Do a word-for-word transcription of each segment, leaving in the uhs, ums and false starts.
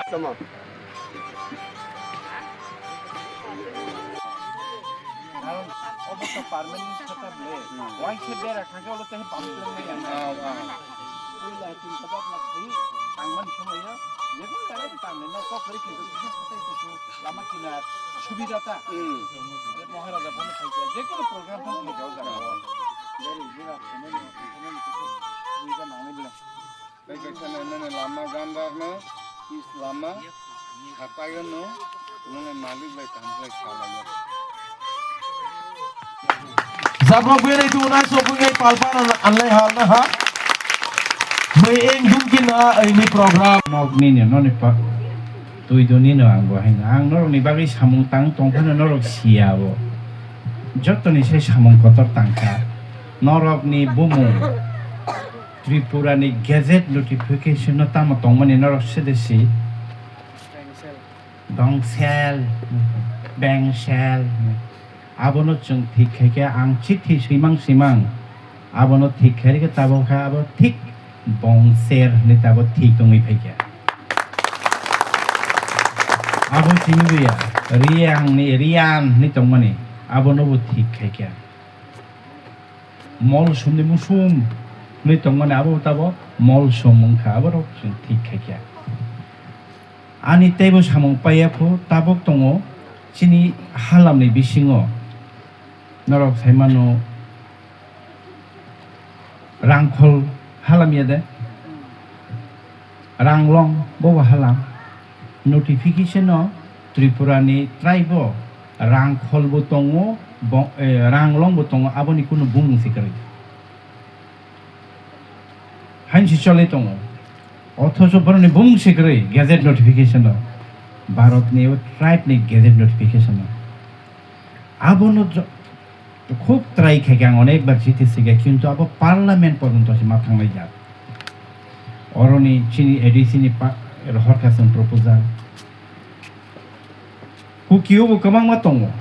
Tamo. Karon obo to permanent setup le. Hmm. Waisa bera thangkhe olo tei bam twlang nai ang. Ah, ah. Ui lai tin tabak na khai tangmani somoyo jekun kare tangni no kok kari khe kisa kisa kisa lama kinar subida ta. Hmm. Maharaja phano khai jekun program phano khai jao jara. Beri jira phano ni phano ni kisa ui ja nangnai bela. Tei kaisa nai nani lama gandar no, is lama, khatai no, nani malik bai tangkhlai salai ya. Jabrok beri tu unai sopung ei palpa no anlai hal na ha. Bai eng dum kin a ini program. Nok ni ni no ni pa. Tui duni no ang bo haino. Ang norok ni bagwi samung tang tong phano norok siya bo. Joto ni se samung kotor tang kha. Norok ni bumung. Tripura ni gazette notification no tamo tongmani norok sede si. Dongsel, bengsel. Abono chwng thik khai khe ang chithi swimang swimang. Abono thik khai rikhe tabok kha abo thik bongser hinwi tabok thik tongwi phai kha. Abo chini buya, Riyang ni, Riyan hinwi tongmani. Abono bo thik khai kha. Molsomni musum hinwi tongmani abo tabok molsom wngkha, aborok chwng thik khaikha. Ani teibo samung paiya pho tabok tongo chini halamni bisingo norok saimano Rangkhol halam ya de? Ranglong bo bo halam. Notification o Tripura ni tribe o Rangkhol bo tongo, bo-, eh, Ranglong bo tongo, aboni kunu bumung se kwrwi. Hain se choli tongo. Othocho boroni bumung se kwrwi gazette notification o. Bharat ni o tribe ni gazette notification o. Abono jo-, Khub try khaikhe ang onekbar chithi swikha, kintu abo parliament porjonto se ma thanglaijak. Oroni chini A D C ni pa-, rohorkha chwng proposal. Kukio bo kwbangma tongo.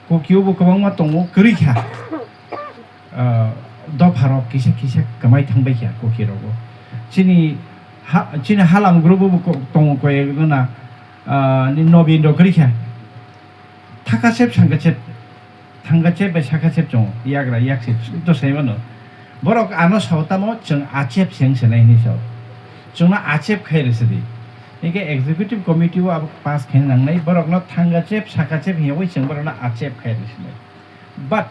Kukio bo kwbangma tongo, kwrwi kha. Ah, dopharok kisa kisa kwmai thangbaikha kukirogo. Chini ha-, chini halam group bo ko-, tongo koi gana, ah, ni Nobin rok kwrwi kha. Thakachep, sangachep, thangachep bai sakachep chwng yagra yaksi to sai mano. Borok ano sao tamo chwng achep se wng se nai hinwi sao. Chwngno achep khai rw sidi. Hingke executive committee o abo pass khaina nangnai, borokno thangachep, sakachep hinwi chwng borokno achep khai rw sinai. But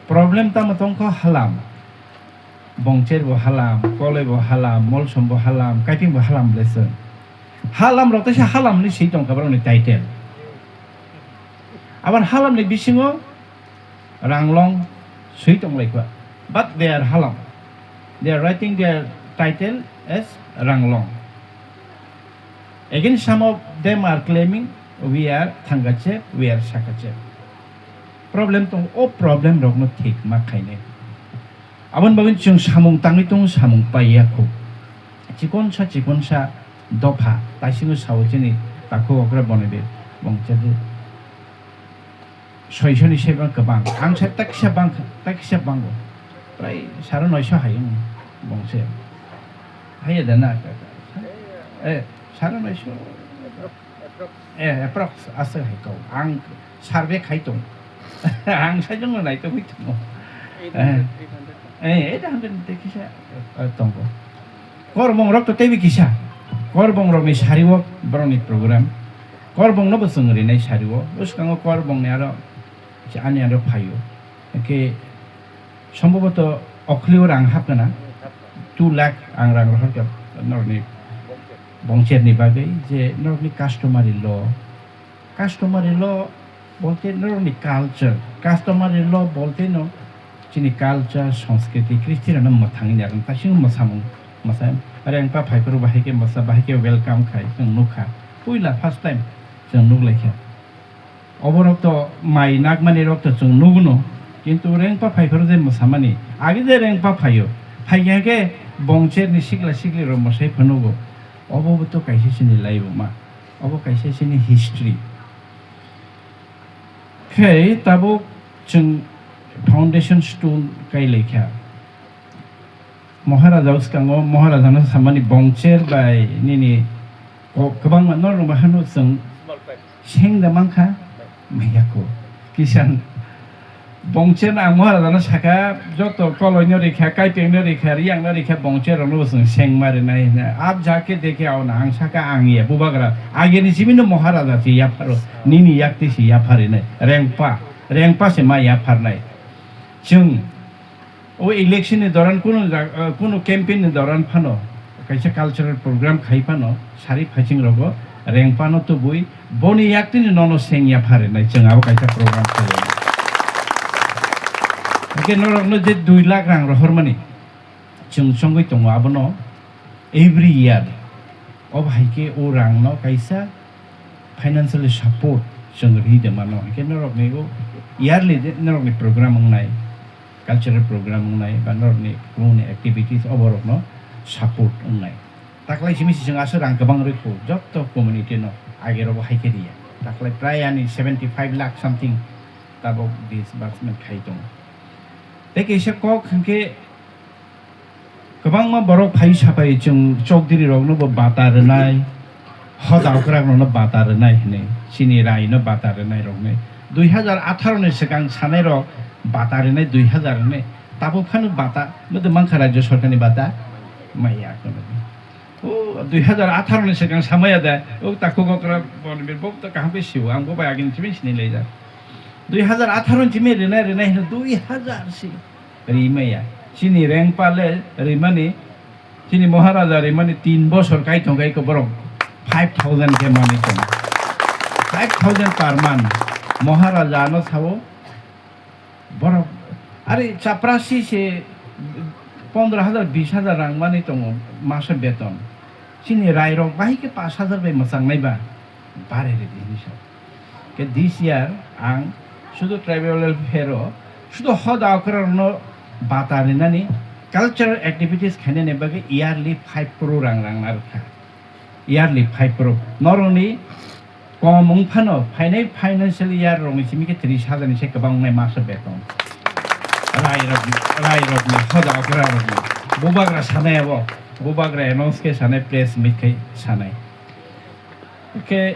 problem tamo tongkho halam. Bongcher bo halam, Koloi bo halam, Molsom bo halam, Kaiping bo halam bleswng. Halam rok teisa halam ni swi tongkha borokni title. Abar halam ni bisingo Ranglong swi tonglaikha. But they are halam. They are writing their title as Ranglong. Again, some of them are claiming, "We are Thangachep, we are Sakachep." Problem tong, o problem rokno thik ma khainai. Aboni bagwi chwng samung tangwi tongo, samung paiya kho. Chikonsa chikonsa dopha taisingo sao chini takhuk okra bonai de bongchadi. Soisoni seba kwbang. Ang sa takisa bang, takisa bango. Prai saro noisa hai wng bongse. Haiya da na? Eh, saro noisa. Eh, approx aswk hai kau. Ang survey khai tong. Ang sajwng no nai tongwi tongo. Eh, eh, eight hundred tei kisa, eh, tongo. Korbong rok to teibi kisa. Korbong rokni sariwo borokni program. Korbong no bo chwng rinai sariwo. Bwskango korbong ni aro ani aro phaio. Hingke sombhoboto okhliyo rang hapkana, two lakh ang rang rohorkha norokni bongcherni bagwi, je norokni customary law, customary law bolte norokni culture, customary law bolte no chini culture, sanskriti, kristirano mwthangwi narwknai, taisingo mwsamung, mwsa-, Rengpa phaiphuru bahai khe mwsa, bahai khe welcome khai chwng nukha. Puila first time chwng nuklaikha. Oborok to mai nakmani rok to chwng nuguno, kintu rengpa phaiphuru je mwsamani, agi je rengpa phaio, phaikha khe bongcherni sikla sikli rok mwsai phanugo. Obo bo to kaisa chini laibuma, obo kaisa chini history. Khe tabuk chwng foundation stone kailaikha. Maharaja bwskango Maharajano samani bongcher bai nini kok kwbangma norok bahano chwng seng da mankha, mayako. Kisan bongcher ang Maharajano saka joto koloino rikha, kaipengno rikha, riyangno rikha, bongcher rokno chwng seng ma rinai hwnwi. Ab jake dekhe aona ang saka ang ya bubagra. Ageni simino Maharaja se yapharo, nini yakti se yapharinai. Rengpa, rengpa se ma yapharnai. Chwng O election ni doran kunu jag-, eh, kunu campaign ni doran phano kaisa cultural program khai phano sari phaiching rogo rengpano tubui boni yaktini nono sengya pharinai chwng abo kaisa program khlaiya. Hwnkhe norokno je dui lakh rang rohormani chwng chongwi tongo abono every year. Obo hai khe o rangno kaisa financially support chwng rwi de mano. Hwnkhe norokni o yearly de norokni program wngnai, cultural program wngnai, ba norokni bumungni activities oborokno support wngnai. Taklai simi si chwng aswk rang kwbang rwi kho, jotto community no age rogo hai khe riya. Taklai prai ani seventy five lakh something tabok disbursement khai tongo. Tei kaisa kok hwnkhe Kwbangma borok phai sapai chwng chokdiri rokno bo bata rwnai, hoda okra rokno bata rwnai hwnwi, chini rai no bata rwnai rokni. Dui hazar atharo ni swkang sanai rok bata rwnai dui hazar hwnwi, tabuk phano bata, mode mankha rajya sorkar ni bata, maya kono. O dui hazar atharo ni swkang samaya da, o takhuk okra bon bir bo to kaham khe sio, ang bo bai agini chimi sini lai da. Dui hazar atharo ni chimi rwnai rwnai hwnwi dui hazar si. Rimaya. Chini rengpa le rimani, chini Maharaja rimani tin bosor kai thong kai ko borok five thousand khe manwi tongo. Five thousand per month. Maharaja no sao borok, are chaprasi se pondro hazar, bish hazar rang manwi tongo maso beton. Chini rai rok bahai khe pash hazar bai mwchang nai ba. Bare ridi hinwi sa. Khe this year ang sudu tribal welfare o sudu hoda okra rokno bata rinani cultural activities khainani bagwi yearly five crore rang rang narwkha. Yearly five crore. Norokni kom wng phano phainai financial year rokni simi khe tris hazar ni se kwbang wngnai maso beton. Rai rok, rai rokni hoda okra rokni. Bubagra sanai abo. Bubagra announce khe sanai press meet khai sanai. Khe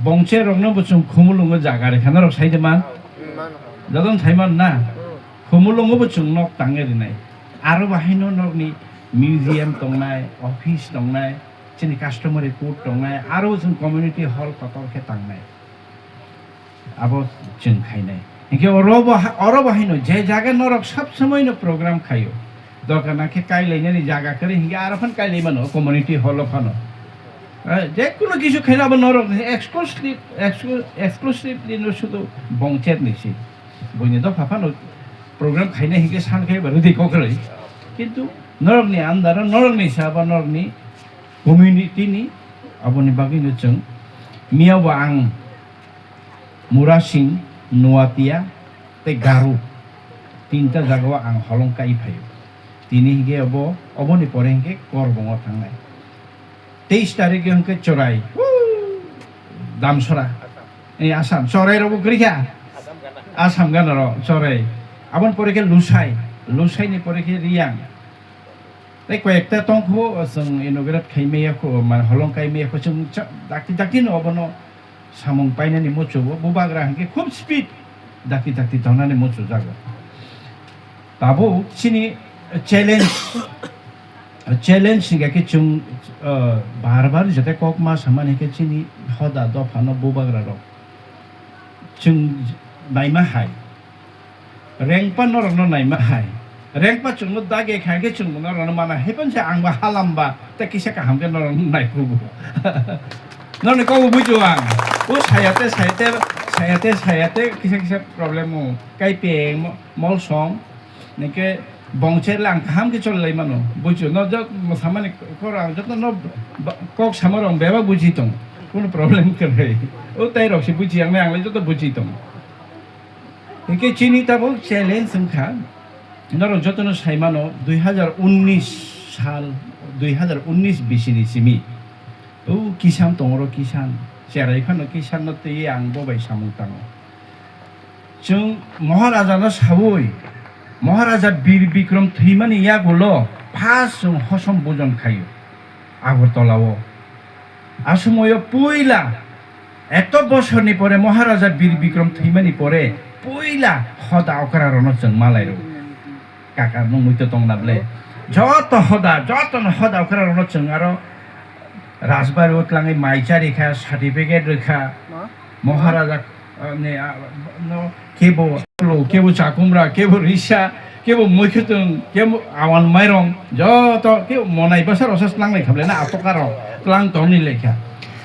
Bongche rokno bo chwng Khumulwngo jaga rwkha, norok sai de man? Jadon sai man na? Khumulwngo bo chwng nok tangwi rwnai. Aro bahaino nokni museum tongnai, office tongnai, chini customary court tongnai, aro bo chwng community hall kotor khe tangnai. Abo chwng khainai. Hinkhe oro bo ha-, oro bo haino je jaga norok sab somoi no program khaio. Dorkar nang khe kailainani jaga kwrwi hinkhe aro phan kailai mano community hall o phano. Eh, je kuno kisu khaina abo norok ni exclusive, exclu-, exclusively no sudu Bongcher ni si. Buini dopha phano program khaina hinkhe san khai ba rwdi kokrwi. Kintu norok ni andar o norok ni saba norok ni community ni aboni bagwi no chwng miya bo ang Murasing, Nuatia, tei Garu, tinta jagao ang holong kai phaio. Tini hinkhe obo, oboni pore hinkhe Korbongo thangnai. Teis tarikh hinkhe Chorai, Damsora, eh, Assam, Chorai rokbo kwrwi kha? Assam gana rok, Chorai. Aboni pore khe Lusai, Lusai ni pore khe Riyang. Tei koi ekta tongkho, chwng inaugurate khai maya kho, mane holong kai maya kho, chwng cha-, dakti dakti no obono samung painani muchugo, bubagra hinkhe khub speed dakti dakti tongnani muchujago. Tabuk chini challenge, challenge hinkhe chwng, uh, bar bar jete kok ma samani hinkhe chini hoda dophano bubagra rok chwng naima hai. Rengpa norokno naima hai. Rengpa chwngno dage kha khe chwngbo norokno mana hai phano se angba halamba tei kisa kaham khe norokno naikhugo. Norokni kokbo bujo ang. O sayate, sayate, sayate, sayate kisa kisa problem o. Kaipeng mo-, molsom, nike Bongcherle ang kaham khe choli lai mano. Bujo, no jot samani kok ang joto no ba-, kok sama rok bebak buji tong. Kuno problem kwrwi. O tai rok se buji ang nai, ang lai joto buji tong. Hingke chini tabuk challenge wngkha. Norok jotono sai mano, dui hazar unnish sal, dui hazar unnish bisini simi. O kisan tongro kisan. Cherai phano kisan no twi ang bo bai samung tango. Chwng Maharaja no saui, Maharaja Bir Bikram thwimani yagulo first chwng hosom bujon khaio Agartala o. A somoyo puila, eto bosorni pore Maharaja Bir Bikram thwimani pore puila hoda okra rono chwng malai rw. Kaka nung muitu tong na ble. Joto hoda, joto no hoda okra rono chwng aro Rajbari o tlangwi mai chari kha, certificate rwkha. Ma? Maharaja, ah, ni, ah, no, kebo lo, kebo chakumra, kebo risa, kebo muikhwtwng, kebo awan mairong, joto kebo monai bwsa rok se tlanglai kha ble na, atoka rok tlang tongni lekha.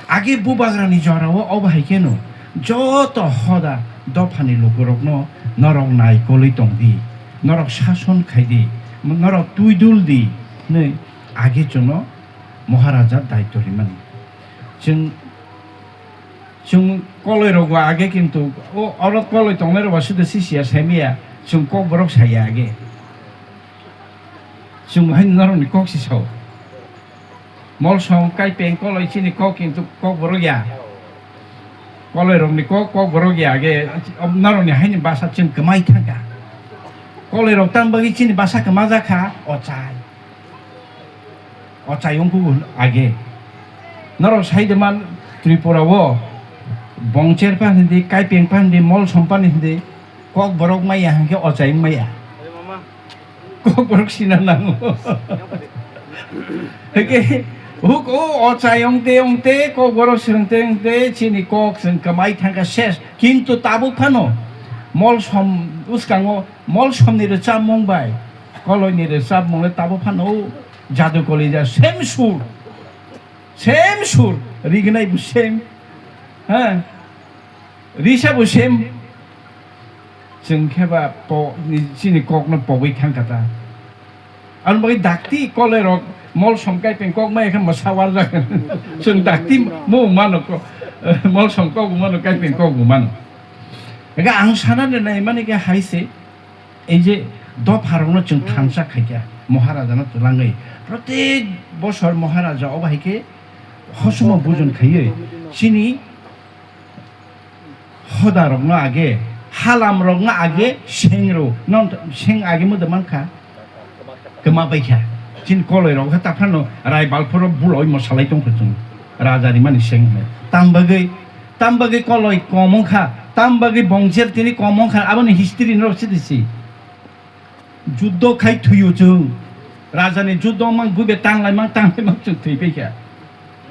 Age bubagra ni jora o, obo hai kheno joto hoda dopha ni lukurok no norok nai kolwi tong di, norok sason khai di, norok twi dul di, hinwi age chwngno Maharaja daityo rimani. Chwng, chwng koloi rok bo age kintu o oro koloi tongnai rok bo sudu sisiya saimaya, chwng kokborok saya age. Chwng bo haino norokni kok si sao. Molsom kaipeng koloi chini kok kintu kokborok ya. Koloi rokni kok, kokborok ya age, norokni haini basa chwng kwmai thangkha. Koloi rok tang bagwi chini basa kwmajak kha, ochai. Ochai wngkuk age. Norok sai de man Tripura o bongcher pan hindi, kaipeng pan hindi, molsom pan hindi, kokborok maya hingke ochai maya. Kokborok sina nango. Hingke huk o ochai ongte ongte kokborok swrwngte ongte chini kok chwng kwmai thangkha ses. Kintu tabuk phano molsom bwskango Molsomni rwchapmung bai koloini rwchapmung le tabuk phano o jadu kolija same sur, same sur, rignai bo same, ha, risa bo same. Chwng khe ba po-, ni, chini kokno pogwi thangkha ta. Aboni bagwi dakti koloi rok molsom kaipeng kok maya khe mwsa warjak. Chwng dakti mo mano ko, molsom kok bo mano, kaipeng kok bo mano. Ega ang sana de nai mani khe hai se, Ei je dopharokno chwng thansa khaikha, Maharajano twlangwi. Protek bosor Maharaja obo hai khe hosomo bujon khaiwi chini hodarokno age, halamrokno age seng rw. Non seng age mode mankha? Kwma baikha. Chini koloirok khe taphano rai balphoro buloi mosalai tongkha chwng. Raja rimani seng hwnwi. Tam bagwi, tam bagwi koloi kom wngkha, tam bagwi bongcher tini kom wngkha, aboni history norok sidi si. Juddo khai thuio chwng. Rajani juddo mang buibe tanglai mang tanglai mang chwng thwi paikha.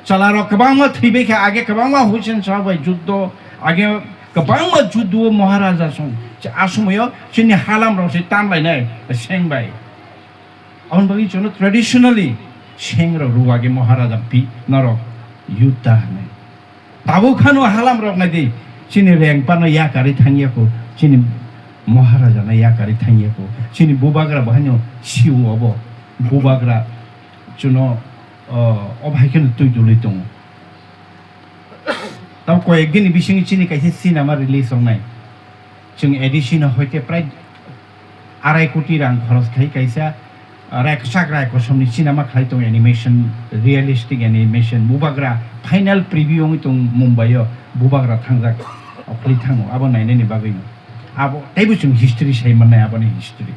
Chwlarok kwbangma thwi paikha, age kwbangma Hussein Shah bai juddo, age kwbangma juddo Maharaja song. A somoyo chini halamrok se tanlainai seng bai. Aboni bagwi chwngno traditionally seng rok rw age Maharaja pi norok yudda hwnwi. Tabuk phano halam rok nai di, chini rengpa no yakarwi thangya ko, chini Maharaja no yakarwi thangya ko, chini bubagra bo haino siu obo, bubagra chuno, o, obo hai kheno twi dului tongo. Tamo koyek din ni bisingo chini kaisa cinema release wngnai. Chwng A D C no hoite prai arai koti rang khoros khai kaisa, ah, rai kwchak rai kosom ni cinema khlai tongo animation, realistic animation, bubagra final preview wngwi tong Mumbai o bubagra thangjak, o khli thango abo nainani bagwi no. Abo teibo chwng history sai mannai aboni history.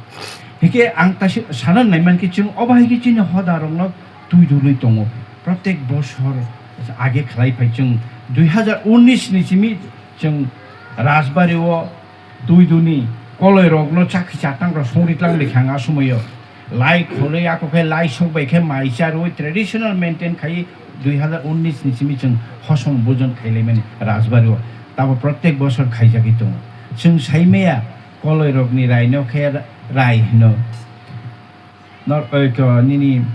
Hike ang taisi sana nai mankhe chwng obo hai khe chini hoda rokno twi dului tongo. Protek bosor age khlai phai chwng dui hazar unis ni simi chwng Rajbari o twi duni koloi rokno chakhi chatang rok songri tlang rikha ang a somoyo. Lai khorwi ako khe lai sok bai khe mai charwi traditional maintain khai dui hazar unis ni simi chwng hosom bujon khailaimani Rajbari o. Tabo protek bosor khaijagwi tongo. Chwng saimaya koloi rokni rai no khe rai hino. Nor-, oi, ko, nini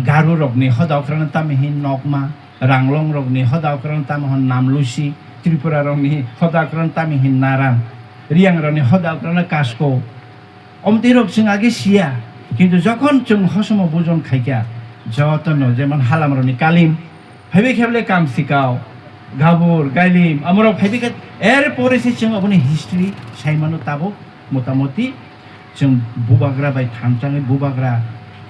Garu rokni hoda okrano tamo hin Nokma, Ranglong rokni hoda okrano tamo hin Namlusi, Tripura rokni hoda okrano tamo hin Naram, Riang rokni hoda okrano Kasko. Omtwi rok chwng age siya. Kintu jokhon chwng hosomo bujon khaikha, jotono jemon halamrokni kalim, phaibai khe bole Kamsikao, Gabur, Gailim, amorok phaibai khe, er pore se chwng aboni history sai mano tabuk, motamoti chwng bubagra bai thanchangwi bubagra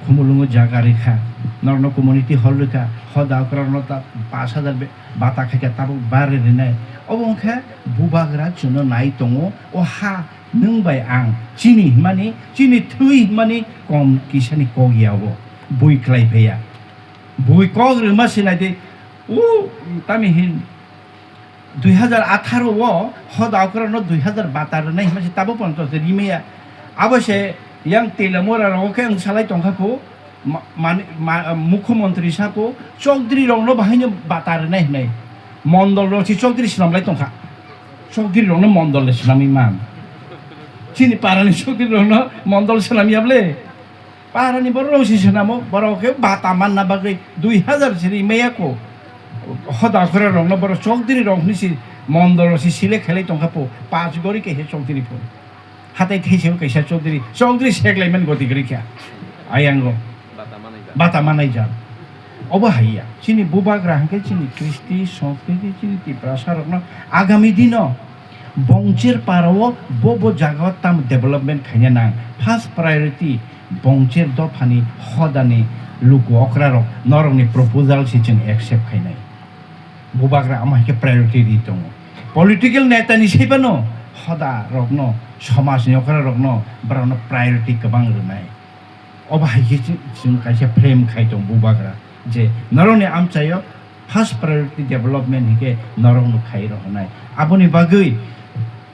khumulwngo jaga rikha, norokno community hall rikha, hoda okrarokno ta pash hajar be-, bata khaikha tabuk bare rinai. Obo wngkha bubagra chwngno nai tongo, o ha nwng bai ang chini himani, chini thwi himani kom kisani kok ya obo. Bui klai phaiya. Bui kok rwma se nai de, o tami hin dui hazar atharo o hoda okrarokno dui hazar bata rwnai himma se tabo ponto se rimaya. Abo se yang Telamura rogo khe wng salai tongkha pho, ma-, mani-, ma-, mukhyamantri sa pho, chokdri rokno bahaino bata rwnai hinai. Mondol rok se chokdri swnamlai tongkha. Chokdri rokno mondol le swnamwi man. Chini parani chokdri rokno mondol swnamya bole. Parani borok rok si swnamo, borok khe bata manna bagwi dui hazar siri maya ko. Hoda khura rokno borok chokdiri rok hwnwi si mondol rok si select khailai tongkha po, paanch gori kaisa chokdiri po. Hatai thaisao kaisa chokdiri, chokdiri seklaimani goti kwrwi kha. Ayango. Bata manai jak. Bata manai jak. Obo haiya. Chini bubagra hwnkhe chini kristi, sanskriti, chini Tiprasa rokno agami dino Bongchir parao bo bo jagao tam development khaina nang. First priority Bongchir dophani hodani luku okrarok norokni proposal se chwng accept khainai. Bubagra ama hai khe priority ri tongo. Political neta ni saibano hoda rokno, somaj ni okra rokno, borokno priority kwbang rwnai. Obo hai khe chwng, chwng kaisa frame khai tong bubagra je norokni amchaio first priority development hinkhe norokno khai rohornai. Aboni bagwi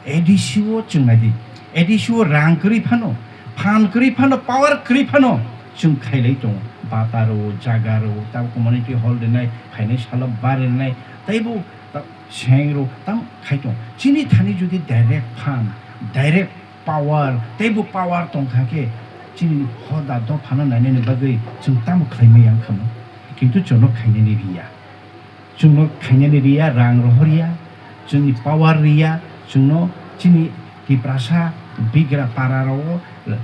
A D C o chwng nai di. A D C o rang kwrwi phano, phan kwrwi phano, power kwrwi phano chwng khailai tongo. Bata rw, jaga rw, tamo community hall rwnai, phainai salo bar rwnai, teibo ta-, seng rw, tamo khai tongo. Chini thani jodi direct phan, direct power, teibo power tongkha khe chini hoda dophano nainani bagwi chwng tamo khlaimaya wngkha mo? Kintu chwngno khainani riya. Chwngno khainani riya, rang rohorya, chwngni power riya, chwngno chini Tiprasa bigra para rogo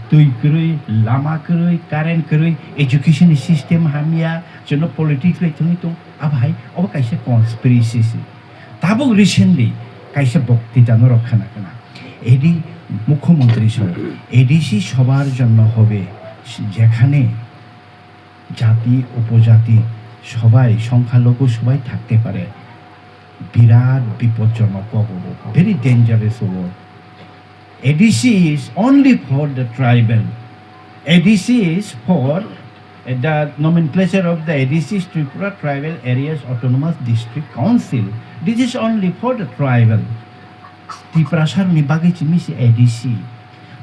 twi kwrwi, lama kwrwi, current kwrwi, education system hamya, chwngno politics bai thwngwi tong, abo hai obo kaisa conspiracy se. Tabuk recently kaisa boktita norok khna khna, A D, মুখ্যমন্ত্রী সহ A D C সবার জন্য হবে, যেখানে জাতি উপজাতি সবাই সংখ্যালঘু সবাই থাকতে পারে। বিরাট বিপজ্জনক খবর, very dangerous খবর। A D C is only for the tribal. A D C is for, uh, the nomenclature of the A D C is Tripura Tribal Areas Autonomous District Council. This is only for the tribal. Tiprasarokni bagwi chini se A D C.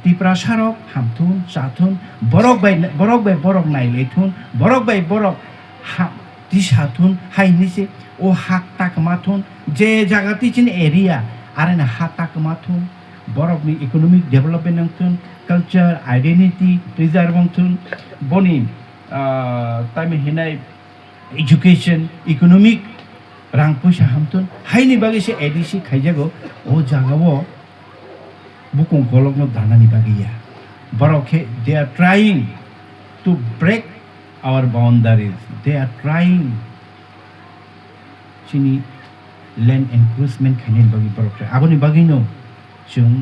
Tiprasarok hamthun, chathun, borok bai, borok bai borok nailaithun, borok bai borok ha-, tisathun, hai hinwi se o ha takma thun, je jaga twi chini area, aroni ha takma thun, borokni economic development wngthun, culture, identity preserve wngthun, boni, ah, tamo hinai education, economic, rang puisa hamthun, haini bagwi se A D C khaijago, o jagao bukung kolokno danani bagwi ya. Borok khe, they are trying to break our boundaries, they are trying chini land encroachment khainani bagwi borok try. Aboni bagwino chwng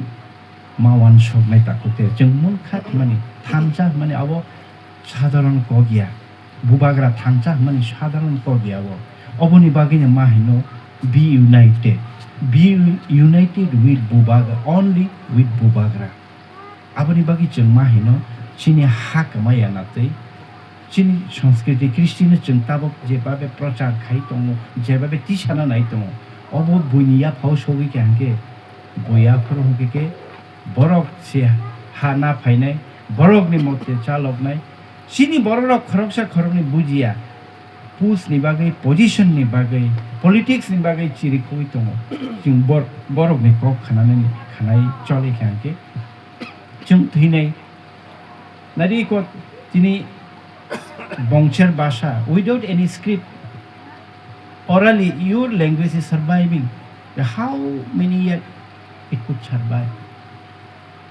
ma uansuknai takhuk tei chwng mungkha hwnmani, thansa hwnmani abo sadharon kok ya. Bubagra thansa hwnmani sadharon kok ya abo. Oboni bagwino ma hino, be united. Be united with Bubagra, only with Bubagra. Aboni bagwi chwng ma hino, chini ha kwmaya na twi, chini sanskriti kristino chwng tabuk jebabe prochar khai tongo, jebabe tisana nai tongo, obo buini yaphao sogwi kha hwnkhe, bui aphuru hwnkhe khe borok se ha na phainai, borokni mote chaloknai, chini bororok khoroksa khoroknwi bujiya, post ni bagwi, position ni bagwi, politics ni bagwi chirikhogwi tongo. Chwng bor-, borokni kok khananani khanai choli kha hwnkhe, chwng thwinai. Nari ko tini Bongchar bhasha, without any script, orally your language is surviving. How many years it could survive?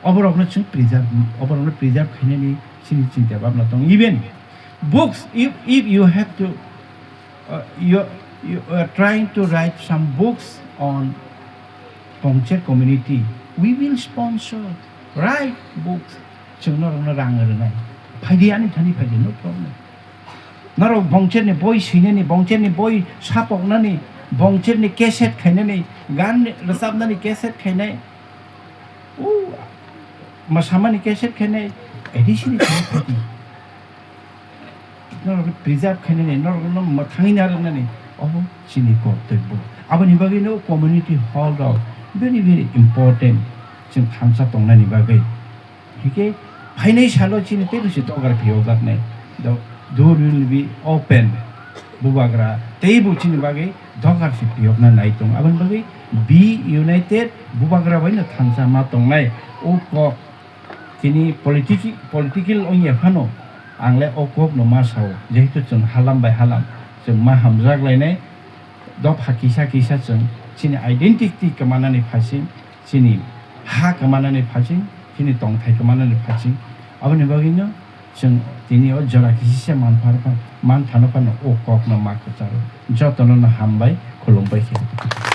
Oborokno chwng preserve, oborokno preserve khainani Chini chinta bhabna tong. Even books, if, if you have to, uh, you, you are trying to write some books on Bongcher community, we will sponsor. Write books. Chwng norokno rang rwnai. Phaidi ani thani phaidi, no problem. Norok Bongcherni boi swinani, Bongcherni boi sapoknani, Bongcherni cassette khainani, gan rwchapnani cassette khainai. O, mwsamani cassette khainai, A D C ni khainai phaidi. Norok preserve khainani, norokno mwthangwi narwknani, obo chini kortobbo. Aboni bagwino community hall rok very, very important, chwng thansa tongnani bagwi. Hike phainai salo chini teibo se dogar phiyokjaknai. The door will be open. Bubagra teibo chini bagwi dogar se phiyokna nai tongo. Aboni bagwi Be United, Bubagra baino thansa ma tongnai. O kok tini politiki-, political wngya phano ang le o kokno ma sao, jehetu chwng halam bai halam chwng ma hamjak lainai, dopha kisa kisa chwng chini identity kwmanani phaising, chini ha kwmanani phaising, chini tongthai kwmanani phaising, aboni bagwino chwng tini o jora kisa se manphano pha-, manthano phano o kokno ma kwcharo. Jotono no hambai, khulumbai khe.